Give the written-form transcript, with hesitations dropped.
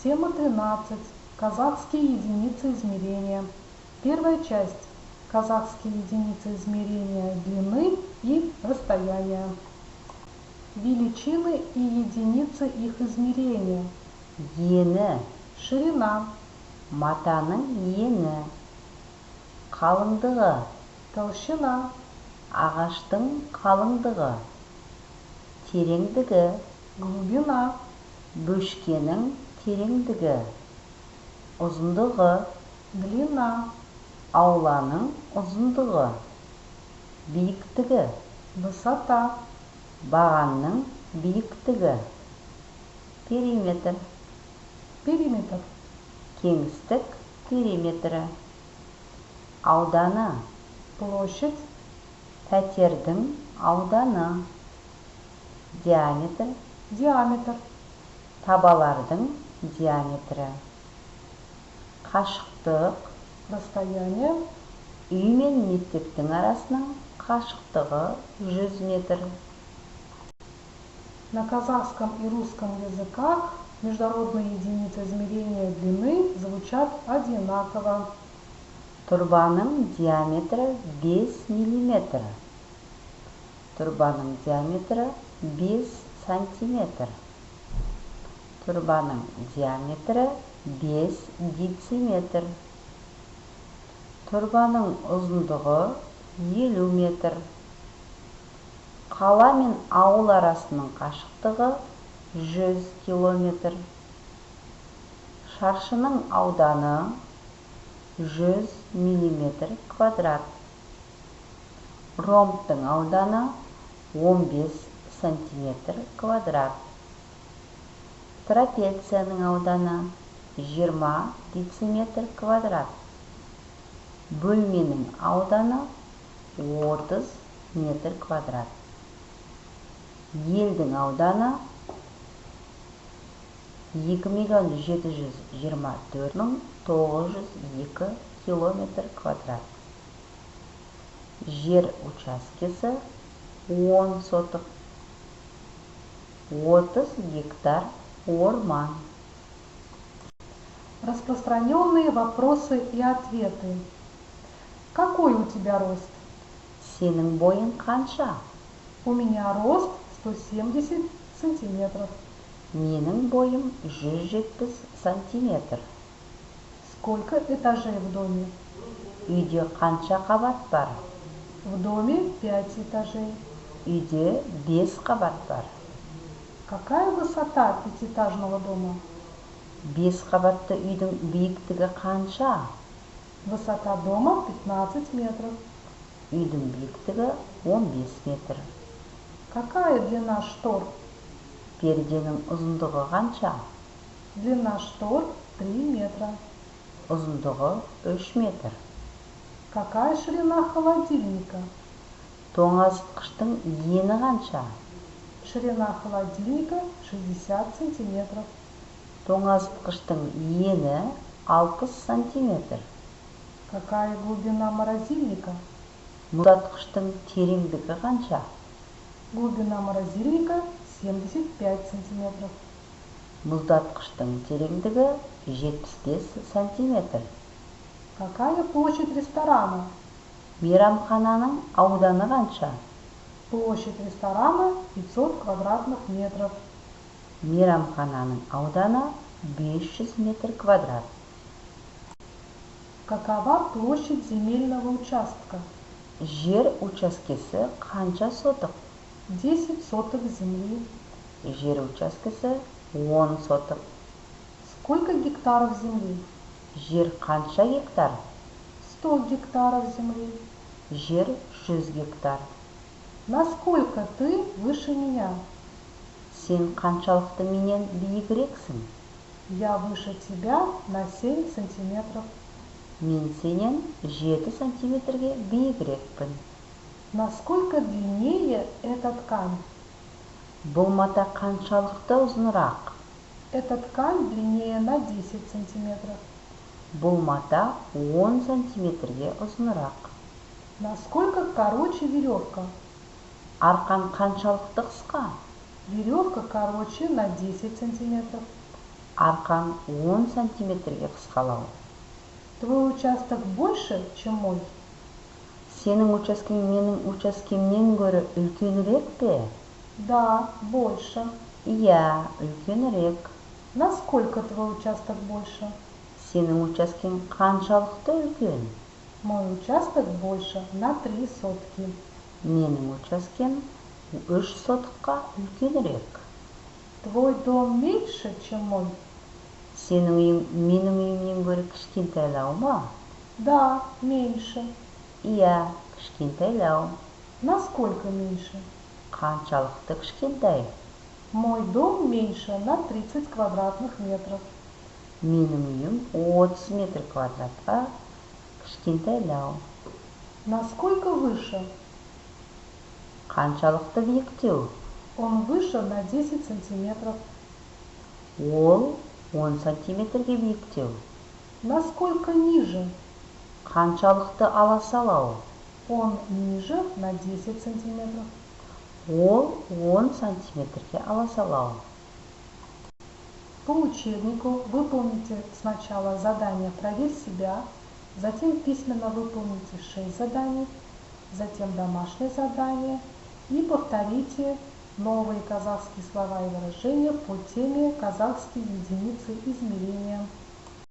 Тема 13. Казахские единицы измерения. Первая часть. Казахские единицы измерения длины и расстояния. Величины и единицы их измерения. Ені. Ширина. Матаның ені. Қалыңдығы. Толщина. Ағаштың қалыңдығы. Тереңдігі. Глубина. Бөшкенің тереңдігі. Ұзындығы. Длина. Ауланың ұзындығы. Биіктігі. Высота. Бағанның биіктігі. Периметр. Периметр. Кеңістік периметрі. Ауданы. Площадь. Пәтердің ауданы. Диаметр. Диаметр. Табалардың диаметрі. Қашықтық. Расстояние. Үй мен мектептің арасының қашықтығы 100 метр. На казахском и русском языках международные единицы измерения длины звучат одинаково. Тұрбаның диаметрі 5 миллиметр. Тұрбаның диаметрі 5 сантиметр. Тұрбаның диаметрі 5 дециметр. Тұрбаның ұзындығы 50 метр. Қала мен ауыл арасының қашықтығы 100 километр. Шаршының ауданы 100 миллиметр квадрат. Ромбтың ауданы 15 сантиметр квадрат. Трапецияның ауданы 20 дециметр квадрат. Бөлменің ауданы 30 метр квадрат. Елдің ауданы 2 724 902 километр квадрат. Жер учаскесі 10 сотық. 30 гектар орман. Распространенные вопросы и ответы. Какой у тебя рост? Сенің бойың қанша? У меня рост 170 сантиметров. Менің бойым 170 сантиметр. Сколько этажей в доме? Үйде қанша қабат бар? В доме 5 этажей. Үйде 5 қабат бар. Какая высота пятиэтажного дома? 5 қабатты үйдің биіктігі қанша? Высота дома 15 метров. Үйдің биіктігі 15 метр. Какая длина штор? Перденің ұзындығы қанша? Длина штор 3 метра. Ұзындығы 3 метр. Какая ширина холодильника? Тоңазытқыштың ені қанша? Ширина холодильника 60 сантиметров. Тоңазытқыштың ені 60 сантиметр. Какая глубина морозильника? Мұздатқыштың тереңдігі қанша? Глубина морозильника 75 сантиметров. Мұздатқыштың тереңдігі 75 сантиметр. Какая площадь ресторана? Мейрамхананың ауданы қанша? Площадь ресторана 500 квадратных метров. Мейрамхананың ауданы 500 метр квадрат. Какова площадь земельного участка? Жер учаскесі қанша сотық? 10 соток земли. Жер учаскесі 10 сотық. Сколько гектаров земли? Жер қанша гектар? 100 гектаров земли. Жер 100 гектар. Насколько ты выше меня? Сен қаншалықты менен биігірексің? Я выше тебя на 7 сантиметров. Мен сенен 7 сантиметрге биігірекпін. Насколько длиннее эта ткань? Бұл мата қаншалықты ұзынырақ? Эта ткань длиннее на 10 сантиметров. Бұл мата 10 сантиметрге ұзынырақ. Насколько короче веревка? Арқан қаншалықты қысқа? Веревка короче на 10 сантиметров. Арқаң 10 сантиметрге қысқалау. Твой участок больше, чем мой? Сенің учаскең менің учаскемнен гөрі үлкенірек пе? Да, больше. Иә, үлкенірек. Насколько твой участок больше? Сенің учаскең қаншалықты үлкен? Мой участок больше на 3 сотки. Менің учаскем 3 сотыққа үлкенірек. Твой дом меньше, чем мой? Сенің үйің менің үйімнен гөрі кішкентайлау ма? Да, меньше. Иә, кішкентайлау. Насколько меньше? Қаншалықты кішкентай? Мой дом меньше на 30 квадратных метров. Менің үйім 30 метр квадратқа кішкентайлау. Насколько выше? Қаншалықты биіктеу? Он выше на 10 сантиметров. Ол 10 сантиметрге биіктеу. Насколько ниже? Қаншалықты аласалау? Он ниже на 10 сантиметров. Ол 10 сантиметрге аласалау. По учебнику выполните сначала задание «Проверь себя», затем письменно выполните 6 заданий, затем домашнее задание и повторите новые казахские слова и выражения по теме «Казахские единицы измерения».